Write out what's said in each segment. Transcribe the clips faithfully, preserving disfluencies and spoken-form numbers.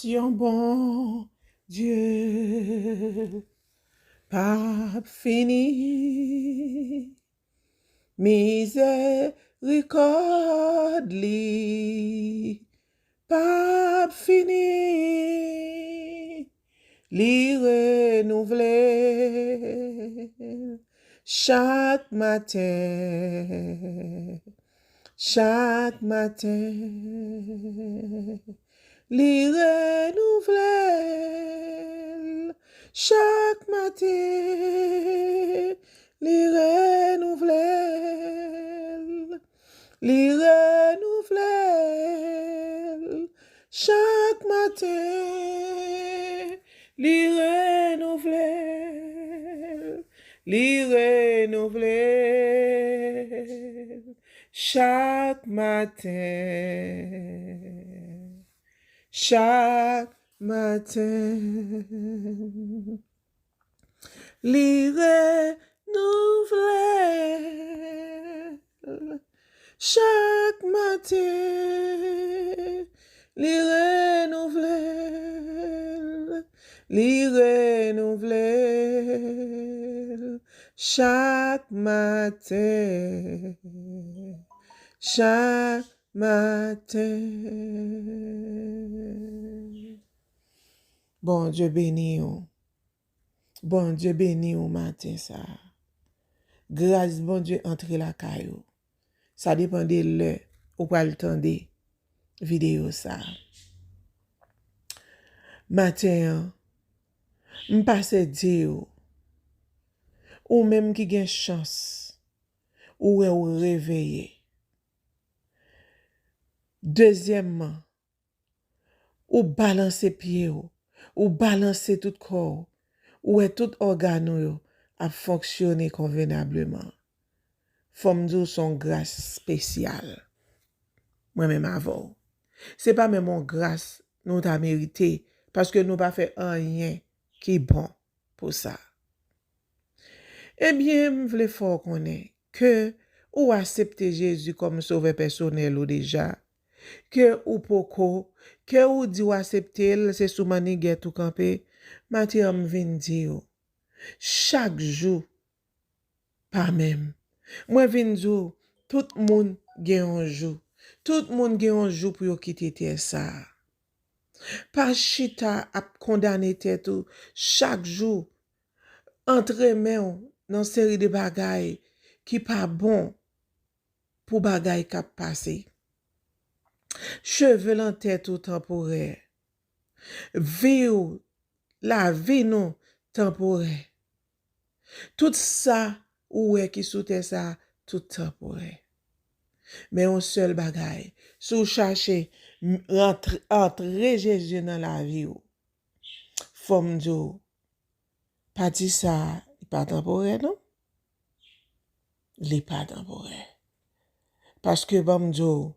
Yon Bondye p ap fini. Mizèrikòd li p ap fini. Li renouvle l chak maten. Chak maten, li renouvle l. Chak maten, li renouvle l. Li renouvle l. Chak maten, li renouvle l. Li renouvle l. Chak maten, chak maten, li renouvle l. Chak maten, li renouvle l. Li renouvle l. Chak maten, chak maten. Bondye beni w. Bondye beni w maten sa a. Gras Bondye antre lakay ou. Sa depann de lè ou pral tande videyo sa a. Maten an, m pase di w, ou menm ki gen chans, ou wè ou reveye. Dezyèmman, ou balanse pye w, ou balanse tout kò w, ou wè tout ògàn ou yo ap fonksyone konvenableman. Fò m di w se yon gras espesyal. Mwen menm avè w. Se pa menm yon gras nou ta merite, paske nou pa fè anyen ki bon pou sa. Ebyen, m vle fè w konnen ke ou aksepte Jezi kòm sovè pèsonèl ou deja, ke ou poko, ke ou di w aksepte l, se sou mannigèt ou kanpe, maten an m vin di w, chak jou pa menm. Mwen vin di w, tout moun gen yon jou. Tout moun gen yon jou pou yo kite tè sa a. Pa chita ap kondane tèt ou chak jou. Antre men w nan seri de bagay ki pa bon pou bagay k ap pase. Cheve nan tèt ou tanporè. Vi w, lavi nou tanporè. Tout sa ou wè ki sou tè sa a, tout tanporè. Men yon sèl bagay, si w chache m-, rantre, antre Jezi nan lavi w, fò m di w, pati sa a, li pa tanporè non. Li pa tanporè. Paske ban m di w,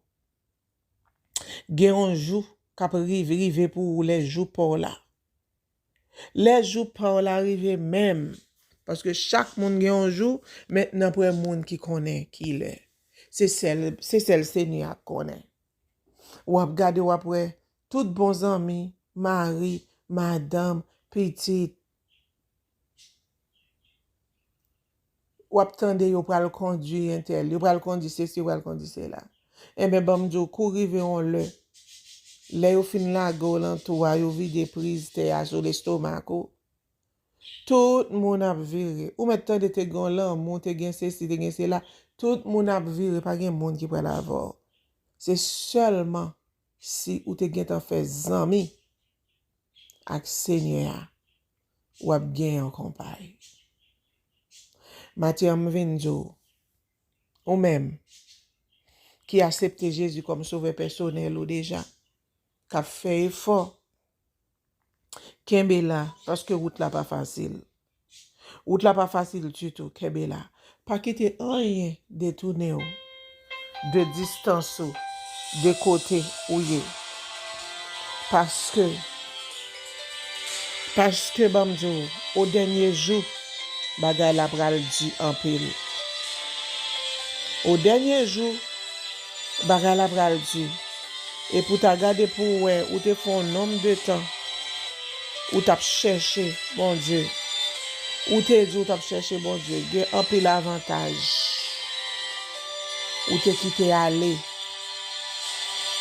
gen yon jou k ap rive, rive pou ou lè jou pa w la. Lè jou pa w la rive menm, paske chak moun gen yon jou, men nan pwen moun ki konnen ki lè. Se sèl, se sèl Senyè a k konnen. W ap gade, w ap wè tout bon zanmi, mari, madanm, pitit, w ap tande yo pral kondui entèl, yo pral kondui sesi, yo pral kondui sela. Enben, ban m di w, kou rive yon lè, lè yo fin lage w nan twou a, yo vide priz tè a sou lestomak ou, tout moun ap vire. Ou mèt tande te gen yon lanmou, te gen sesi, te gen sela. Tout moun ap vire, pa gen moun ki pral avè w. Se sèlman si ou te gentan fè zanmi ak Senyè a, w ap gen yon konpay. Maten an, m vin di w, ou menm ki aksepte Jezi kòm sovè pèsonèl ou deja, k ap fè efò, kenbe la, paske wout la pa fasil. Wout la pa fasil ditou, kenbe la. Pa kite anyen detounen w de distans ou, de kote ou ye. Paske, paske ban m di w, o dènye jou, bagay la pral di anpil. O dènye jou, bagay la pral di. Epi w ta gade pou w wè, ou te fè yon nonm de tan, ou t ap chèche Bondye. Ou te di w t ap chèche Bondye, gen anpil avantaj. Ou te kite ale.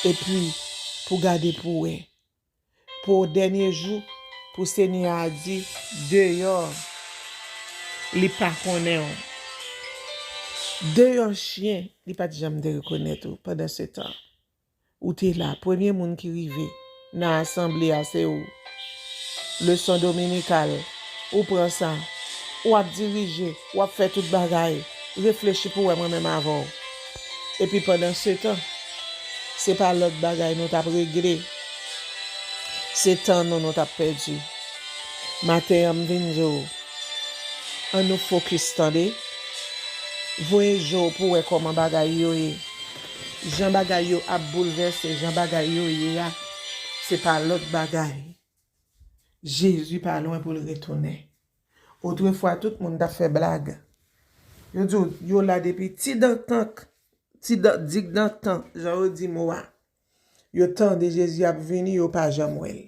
Epi, pou gade pou w wè. Pou dènye jou, pou Senyè a di, deyò, li pa konnen w. Deyò chen, li pa t janm te rekonèt ou pandan se tan. Ou te la, premye moun ki rive nan asanble a se ou. Leson dominikal, ou pran sa. W ap dirije, w ap fè tout bagay. Reflechi pou wè mwen menm avè w. Epi pandan se tan, se pa lòt bagay nou t ap regle. Se tan nou nou t ap pèdi. Maten an m vin di w, ann nou fokis tande. Voye je w pou wè kòman bagay yo ye. Jan bagay yo ap boulvèse, jan bagay yo ye a, se pa lòt bagay. Jezi pa lwen pou l retounen. Otrefwa, tout moun t ap fè blag. Yo di w, yo la depi ti dan tank, ti dan, dig dan tan, jan yo di mo a. Yo tande Jezi ap vini, yo pa janm wè l.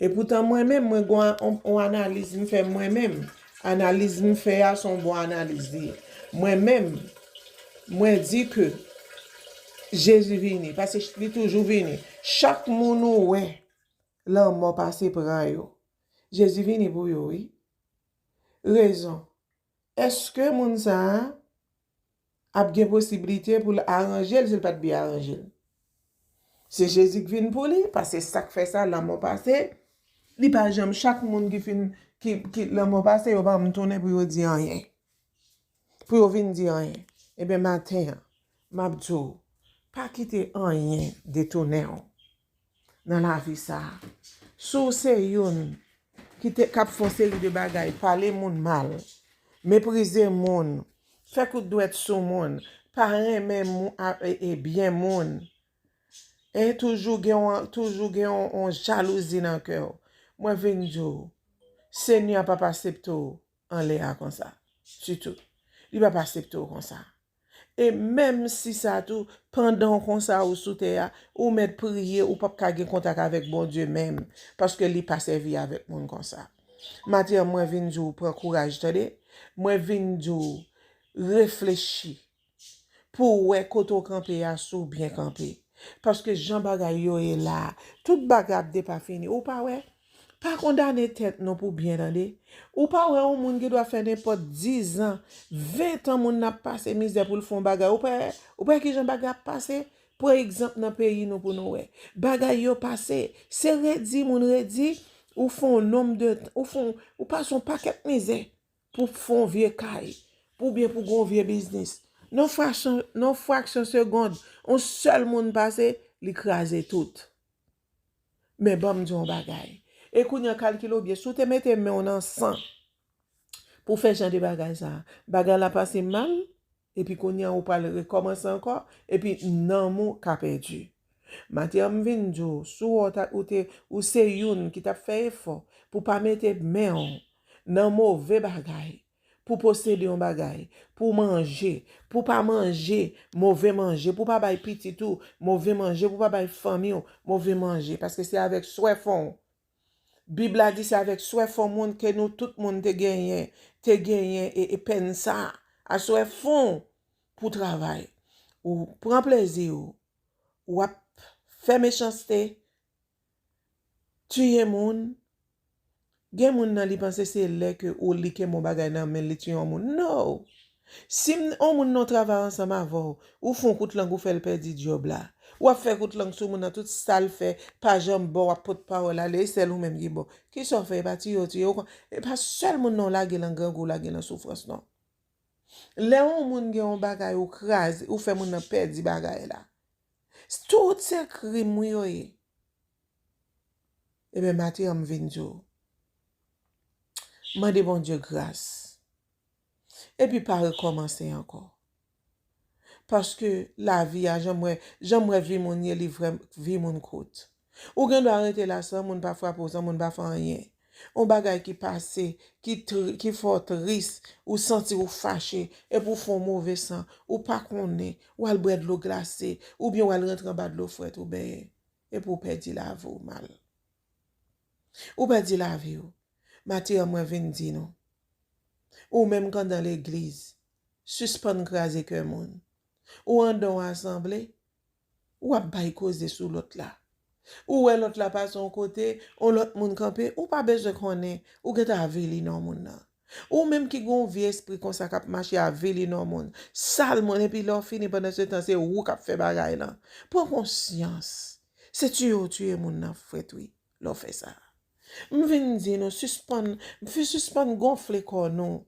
Epoutan, mwen menm, mwen gen yon, yon analiz m fè mwen menm. Analiz m fè a, se yon bon analiz li ye. Mwen menm, mwen di ke Jezi vini, paske li toujou vini. Chak moun ou wè, lanmò pase pran yo. Jezi vini pou yo, wi. Rezon. Èske moun sa a ap gen posiblite pou l aranje l si l pa t byen aranje l? Se Jezi k vin pou li, paske sa k fè sa, lanmò pase, li pa janm, chak moun ki fin, ki, ki lanmò pase, yo pa janm tounen pou yo di anyen. Pou yo vin di anyen. Ebyen, maten an, m ap di w, pa kite anyen detounen w nan lavi sa a. Si w se youn ki te, k ap fè yon seri de bagay, pale moun mal, meprize moun, fè kout dwèt sou moun, pa renmen mou-, a, e, e, byen moun, e toujou gen yon, toujou gen yon, yon jalouzi nan kè w, mwen vin di w, Senyè a p ap aksepte w anlè a konsa. Ditou. Li p ap aksepte w konsa. E menm si sa tou, pandan w konsa ou sou tè a, ou mèt priye, ou p ap ka gen kontak avèk Bondye menm, paske li pa sèvi avèk moun konsa. Maten an, mwen vin di w pran kouraj, tande. Mwen vin di w reflechi pou w wè kote w kanpe a, si w byen kanpe. Paske jan bagay yo ye la a, tout bagay ap depafini. Ou pa wè? Pa kondane tèt nou pou byen, tande. Ou pa wè yon moun gen dwa fè nenpòt diz an, ven tan moun nan ap pase mizè pou l fè yon bagay. Ou pa, ou pa wè kijan bagay ap pase? Pran egzanp nan peyi nou pou nou wè. Bagay yo pase. Se redi moun redi, ou fè yon nonm de, ou fè yon, ou pase yon pakèt mizè pou fè yon vye kay, pou byen pou gen yon vye biznis. Nan fraksyon, nan fraksyon segond, yon sèl moun pase, li kraze tout. Men ban m di w yon bagay. E kounye a kalkile w byen, si w te mete men w nan san pou fè jan de bagay sa a, bagay la pase mal, epi kounye a ou pral rekòmanse ankò, epi nanm ou ka pèdi. Maten an m vin di w, si w wè w ta, ou te, ou se youn ki t ap fè efò pou pa mete men w nan move bagay, pou posede yon bagay, pou manje, pou pa manje move manje, pou pa bay pitit ou move manje, pou pa bay fanmi w move manje, paske se avèk swè fon w. Bib la di se avèk swè fon moun ke nou tout moun te genyen, te genyen e, e pèn sa a, swè fon w pou travay. Ou pran plezi w, w ap fè mechanste, tiye moun. Gen moun nan li panse se lè ke ou li kenbe yon bagay nan men l, li tiye yon moun. No! Si m, yon moun nan w travay ansanm avè w, ou fè yon kout lang, ou fè l pèdi djòb la. W ap fè kout lang sou moun nan, tout sa l fè, pa janm ba w, w ap pot pawòl ale, e sèl ou menm ki bon. Kisa w fè? E pa tiye w tiye, ou kon-, e pa sèl moun nan w lage nan grangou, w lage nan soufrans, non. Lè yon moun gen yon bagay, ou kraze, ou fè moun nan pèdi bagay la. Tout se krim wi yo ye. Ebyen, maten an m vin di w, mande Bondye gras. Epi pa rekòmanse ankò. Paske lavi a, jan m wè, jan m wè vi moun ye, li vrè, vi moun kout. Ou gen dwa rete la san moun pa frape w, san moun pa fè anyen. Yon bagay ki pase, ki tri-, ki fè w tris, ou santi w fache, epi w fè yon move san, ou pa konnen, w al bwè dlo glase, oubyen w al rantre anba dlo frèt, ou benyen. epi w pèdi lavi w mal. Ou pèdi lavi w. Maten an mwen vin di nou. Ou menm k andan legliz, sispann kraze kè moun. Ou andan w asanble, w ap bay koze sou lòt la. Ou wè lòt la pase yon kote, yon lòt moun kanpe, ou pa bezwen konnen, ou gentan avili non moun nan. Ou menm ki gen yon vye espri konsa k ap mache avili non moun, sal moun, epi lè w fini pandan se tan se ou k ap fè bagay lan. Pran konsyans. Se tiye w tiye moun nan frèt wi, lè w fè sa. M vin di nou, sispann, sispann gonfle kò nou.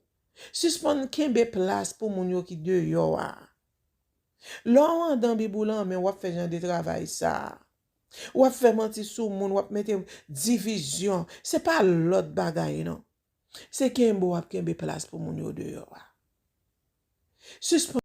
Sispann kenbe plas pou moun yo ki deyò a. Lè w andan Bib ou lan men, w ap fè jan de travay sa a. W ap fè manti sou moun, w ap mete divizyon. Se pa lòt bagay non. Se kenbe w ap kenbe plas pou moun yo deyò a. Sispann